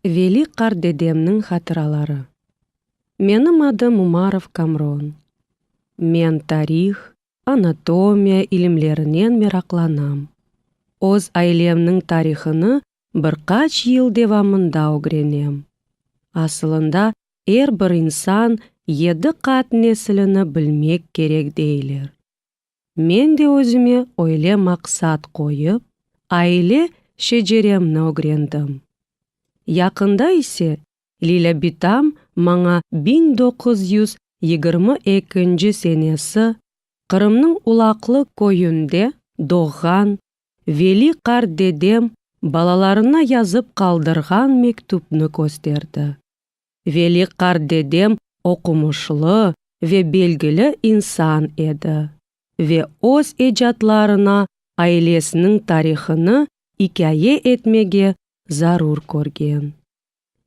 Veli qartdedemniñ hatıraları. Menim adım Umarov Kamron. Men tarih, anatomiya ilimlerinen meraqlanam. Öz ailemniñ tarihını bir qaç yıl devamında ögrenem. Asılında er bir insan yedi qat nesilini bilmek kerek deyler. Men de özüme öyle maqsat qoyıp, aile şeceremni ögrendim. Yaqında ise Lilâ bitam maña 1922-nci senesi Qırımnıñ Ulaqlı köyünde doğğan Veli qartdedem balalarına yazıp qaldırğan mektüpni kösterdi. Veli qartdedem oqumışlı ve belgili insan edi ve öz ecatlarına ailesiniñ tarihını ikâye etmege zarur körgen.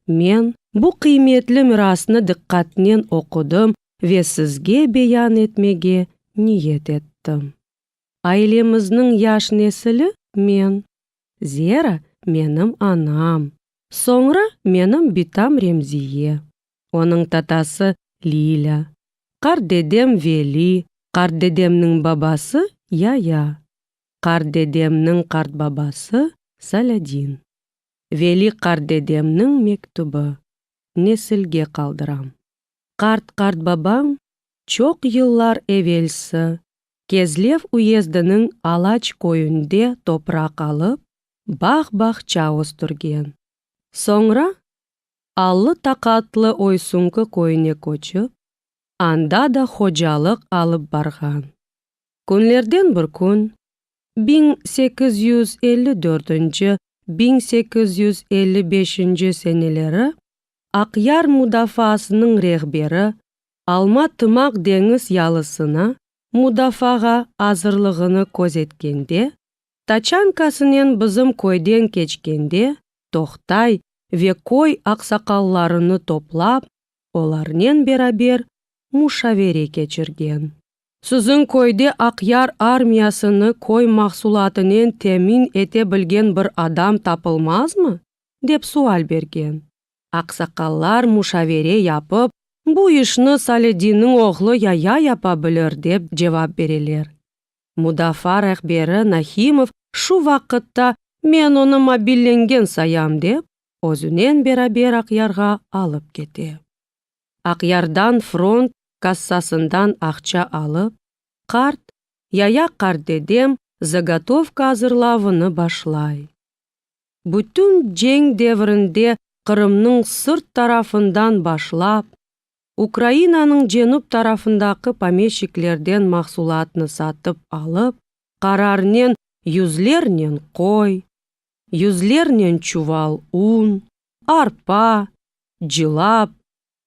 Men bu qıymetli mirasnı diqqatnen oqudım ve sizge beyan etmege niyet ettim. Ailemizniñ yaş nesili men, Zera menim anam, soñra menim bitam Remziye, onıñ tatası Lilâ, qartdedem Veli, qartdedemniñ babası Yaya, qartdedemniñ qartbabası Salâdin. Veli qartdedemniñ mektübi. Nesilge qaldıram. Qart-qartbabañ çoq yıllar evelsi Kezlev uyezdiniñ Alaç köyünde topraq alıp, bağ-bağça östürgen. Soñra Allı-Taqatlı Oysunki köyüne köçip, anda da hocalıq alıp barğan. Künlerden bir kün, 1854-nci, 1855-nci seneleri Aqyar mudafaasınıñ rehberi Alma Tımaq deñiz yalısına mudafaağa azırlığını közetkende, taçankasınen bizim köyden keçkende toqtay ve köy aqsaqallarını toplap, olarnen beraber muşavere keçirgen. Siziñ köyde Aqyar armiyasını köy mahsulatınen temin ete bilgen bir adam tapılmazmı? dep sual bergen. Aqsaqallar muşavere yapıp, bu işni Saledinniñ oğlu Yaya yapa bilir, dep cevap bereler. Mudafaa rehberi Nahimov şu vaqıtta men onı mobillengen sayam dep, özünen beraber Aqyarğa alıp kete. Aqyardan front kassasından aqça alıp, qart, Yaya qartdedem zagotovka azırlavını başlay. Bütün cenk devrinde Qırımnıñ sırt tarafından başlap, Ukrainanıñ cenüp tarafındaki pomeşçiklerden mahsulatnı satıp alıp, qararnen yüzlernen qoy, yüzlernen çuval un, arpa, cılap,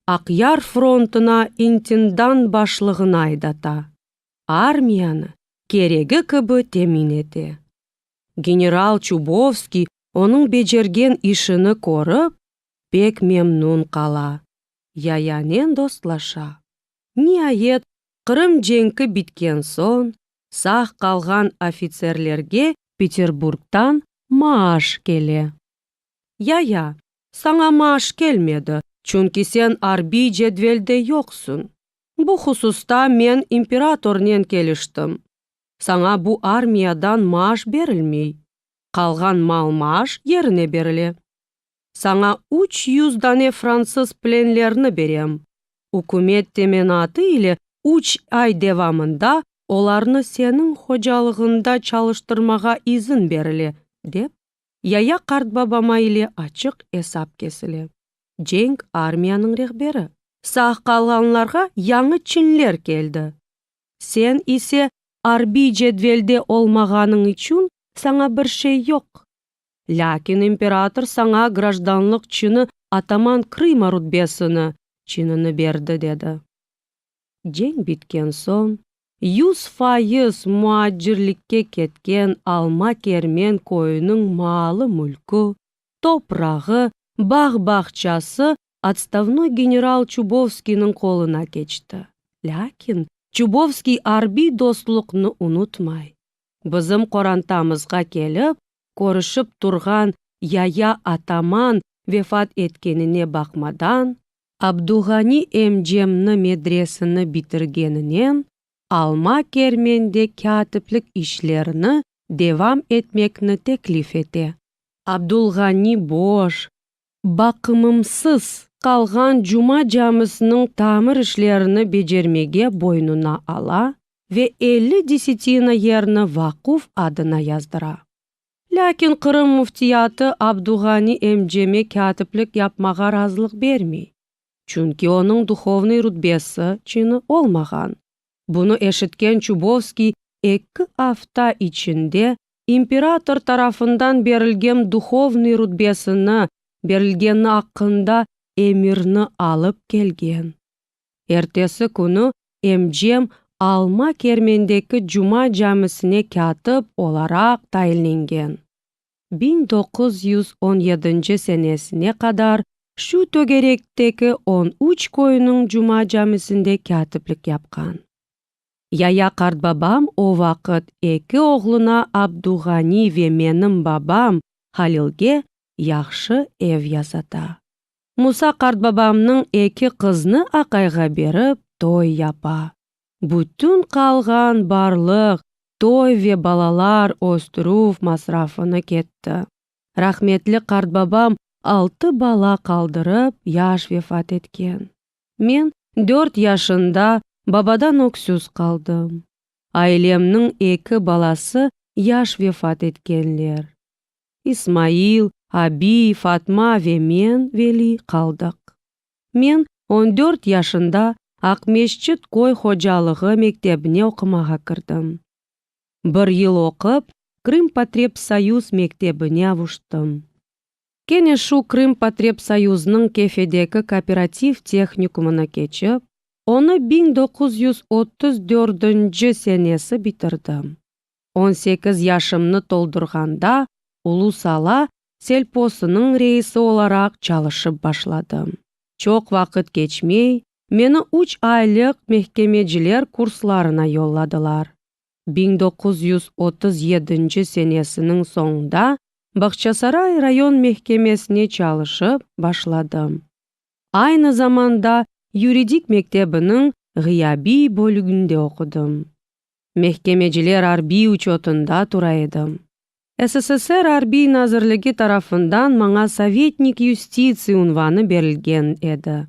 Aqyar frontuna intendant başlığına aydata, armiyanı keregi kibi temin ete. General Çubovskiy onıñ becergen işini körip, pek memnün qala, Yayanen dostlaşa. Niayet, Qırım cenki bitken soñ, sağ qalğan ofitserlerge Peterburgtan maaş kele. Yaya, saña maaş kelmedi, çünki sen arbiy cedvelde yoqsıñ. Bu hususta men imperatornen keliştim. Saña bu armiyadan maaş berilmey, qalğan mal maaş yerine berile. Saña 300 dane fransız plenlerni berem. Ükümet teminatı ile üç ay devamında olarnı seniñ hocalığıñda çalıştırmağa izin berile, dep, Yaya qartbabama ile açıq esap kesile. Cenk armiyanıñ rehberi. Sağ qalğanlarğa yañı çinler keldi. Sen ise arbiy cedvelde olmağanıñ içün saña bir şey yoq. Lâkin imperator saña grajdanlıq çini ataman Krıma rutbesini, çinini berdi, dedi. Cenk bitken soñ, 100% muacirlikke ketken Alma Kermen köyüniñ malı-mülkü, toprağı, bağ-bağçası otstavnoy general Çubovskiyniñ qoluna keçti. Lâkin Çubovskiy arbiy dostluqnı unutmay. Bizim qorantamızğa kelip, körüşip turğan Yaya ataman. vefat etkenine baqmadan, Abduğani emcemni medreseni bitirgeninen Alma Kermende kâtiplik işlerini devam etmekni teklif ete. Abdulğani boş, baqımımsız qalğan Cuma camisiniñ tamir işlerini becermege boynuna ala ve 50 desetina yerni vaquf adına yazdıra. Lâkin Qırım müftiyatı Abduğani emceme kâtiplik yapmağa razılıq bermey, çünki onıñ duhovnıy rutbesi, çini olmağan. Bunı eşitken Çubovskiy eki afta içinde imperator tarafından berilgen duhovnıy rutbesini berilgeni aqqında emirni alıp kelgen. Ertesi künü emcem Alma Kermendeki Cuma camisine kâtip olaraq tayinlengen. 1917 senesine qadar şu tögerekteki 13 köyniñ Cuma camisinde kâtiplik yapqan. Yaya qartbabam o vaqıt eki oğluna Abduğani ve menim babam Halilge yahşı ev yasata. Musa qartbabamnıñ eki qıznı aqayğa berip, toy yapa. Bütün qalğan barlıq toy ve balalar östürüv masrafına ketti. Rahmetli qartbabam altı bala qaldırıp, yaş vefat etken. Men dört yaşında babadan öksüz qaldım. Ailemniñ eki balası yaş vefat etkenler. İsmail, Abi, Fatma ve men, Veli, qaldıq. Men 14 yaşında Aqmescit köy hocalığı mektebine oqumağa kirdim. Bir yıl oqup, Krımpotrebsoyuz mektebine avuştım. Kene şu Krımpotrebsoyuznıñ Kefedeki kooperativ tehnikumına keçip, onı 1934 senesi bitirdim. 18 yaşımnı toldurğanda Ulu-Sala selposınıñ reisi olaraq çalışıp başladım. Çoq vaqıt keçmey, meni üç aylıq mehkemeciler kurslarına yolladılar. 1937 senesiniñ soñunda Bağçasaray rayon mehkemesine çalışıp başladım. Aynı zamanda yuridik mektebiniñ ğıyabiy bölüginde oqudım. Mehkemeciler arbiy uçetında tura edim. SSSR Arbiy nazirligi tarafından maña sovetnik yustitsii unvanı berilgen edi.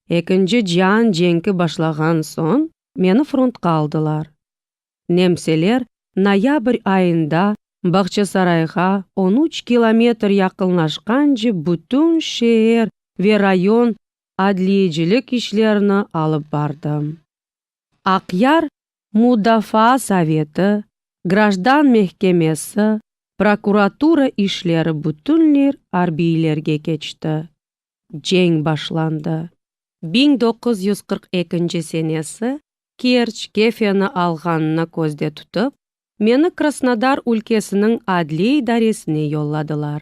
Ekinci cian cenki başlağan soñ meni frontqa aldılar. Nemseler noyabr ayında Bağçasarayğa 13 kilometr yaqınlaşqance bütün şeer ve rayon adliyecilik işlerini alıp bardım. Aqyar mudafaa soveti, grajdan mehkemesi, prokuratura işleri bütünley arbiylerge keçti. Cenk başlandı. 1942 senesi Kerç, Kefeni alğanını közde tutıp, meni Krasnodar ülkesiniñ adliye idaresine yolladılar.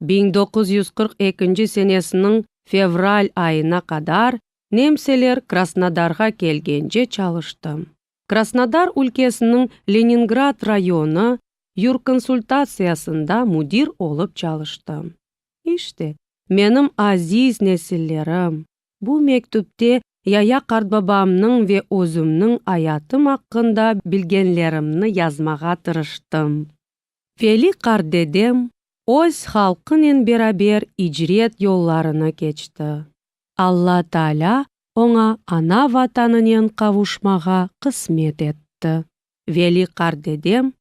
1942 senesiniñ fevral ayına qadar nemseler Krasnodarğa kelgence çalıştım. Krasnodar ülkesiniñ Leningrad rayonı yurkonsultatsiyasında müdir olıp çalıştım. İşte, menim aziz nesillerim, bu mektüpte Yaya qartbabamnıñ ve özümniñ ayatım aqqında bilgenlerimni yazmağa tırıştım. Veli qartdedem öz halqınen beraber icret yollarını keçti. Alla Taalâ oña ana-Vatanınen qavuşmağa qısmet etti. Veli qartdedem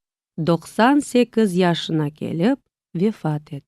98 yaşına kelip vefat etti.